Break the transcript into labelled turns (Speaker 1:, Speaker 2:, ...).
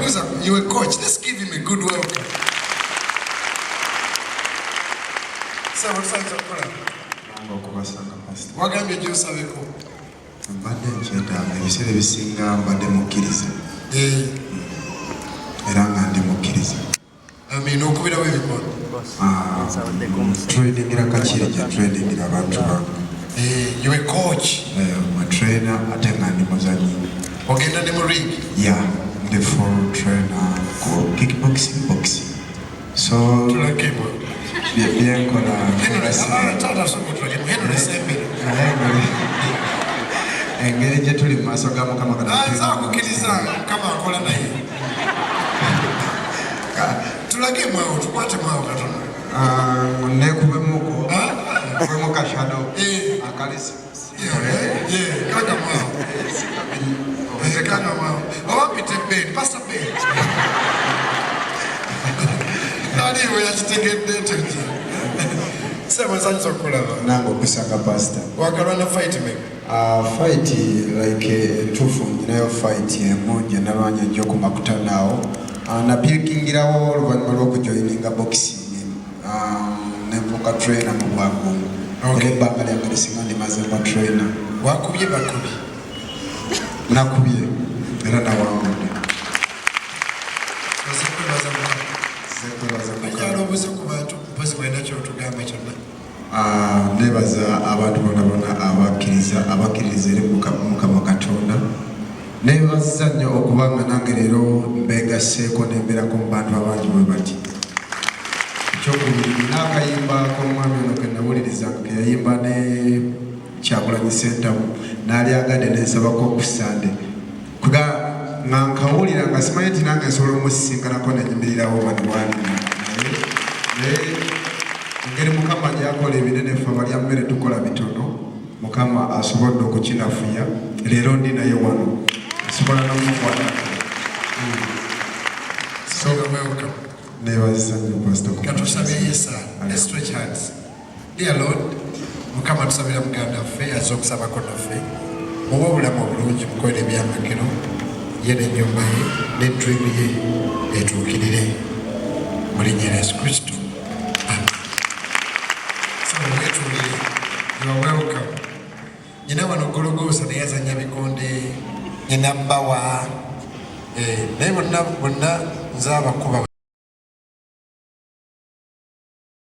Speaker 1: Who's a, you a coach. Let's give him a good welcome. Sebo tusanze okukulaba.
Speaker 2: Nange okubasanga pastor.
Speaker 1: Wagambye gy'osabeko.
Speaker 2: Mbadde nkyetaaga ebiseera ebisinga mbadde mukkiriza.
Speaker 1: Eh.
Speaker 2: Era nga ndi mukkiriza.
Speaker 1: Amiina okubirawo ebikondo.
Speaker 2: Ah, tradingira kakiri gye tradingira abantu bange.
Speaker 1: Eh, you a coach.
Speaker 2: Eh, I'm a trainer ate nga ndi muzanyi.
Speaker 1: Ogenda ne mu ring.
Speaker 2: Yeah, ndi full trainer ku kickboxing boxing. So
Speaker 1: Tulagemu.
Speaker 2: Byenkola.
Speaker 1: Henry, ah, taata soka otulagemu. Henry Sembere.
Speaker 2: Naye engeri gye tuli mu maaso ga Mukama Katonda.
Speaker 1: Ah, nze akukkiriza Mukama akola naye. Tulagemu awo, tukwatemu awo katono.
Speaker 2: Ah, neekubemuko.
Speaker 1: Ah?
Speaker 2: Nkubemu kashado.
Speaker 1: Eh.
Speaker 2: Akalisi.
Speaker 1: Yeah, kagamu awo. Eh, kagamu awo. Oba mpite Ben, Pastor Ben. Naliiwe yakitegedde ekyo ki. Ssebo nsanyusa okukulaba.
Speaker 2: Nange okusanga pastor.
Speaker 1: Wakalwana fight meka?
Speaker 2: Fight like entuufu nyinayo fight emu gye nalwanye ejjo ku makutano awo. Napikingirawo oluvannyuma lw'okujoyininga boxing. Nenfuuka trainer mu bwangu.
Speaker 1: Okay.
Speaker 2: Era ebbanga lyange lisinga ndimaze nga trainer.
Speaker 1: Wakubye bakubye?
Speaker 2: Nakubye era nawangudde.
Speaker 1: Nze kwebaza Mukama.
Speaker 2: Nze kwebaza Mukama.
Speaker 1: Njagala obuuze ku bantu mpozi mwena ky'otugamba kyonna.
Speaker 2: Nebaza abantu bona bona abakkiriza abakkiririza eri Mukama Katonda. Nebaza nnyo okuba nga nange leero mbeegasseeko nembeerako mu bantu abangi bwe bati. Ekyokubiri, nina akayimba k'omwami ono ke nawuliriza ke yayimba ne Kyagulanyi Ssentamu n'alyagadde ne nsabako ku Ssande. Kuga nga nkawulira nga simanyi nti nange nsobola omusisinkanako ne nyimirirawo wano wali. Naye engeri Mukama gy'akola ebinene ffe abalya mmere tukola bitono, Mukama asobodde okukinafuya. Leero ndi naye wano, nsobola n'omukwatako.
Speaker 1: So welcome.
Speaker 2: Neebaza nnyo Pastor.
Speaker 1: Katusabe Yesu. Let's stretch hands. Dear Lord, Mukama tusabira muganda waffe azze okusabako naffe. Muwe obulamu obulungi, mukolere ebyamagero, ye n'ennyumba ye ne dream ye etuukirire mu linnya lya Yesu Kristo. Amen. So wetuulire. You are welcome. Nyina wano Gologoosa naye azannya bikonde, nyina Bbawa, naye bonna bonna nze abakuba.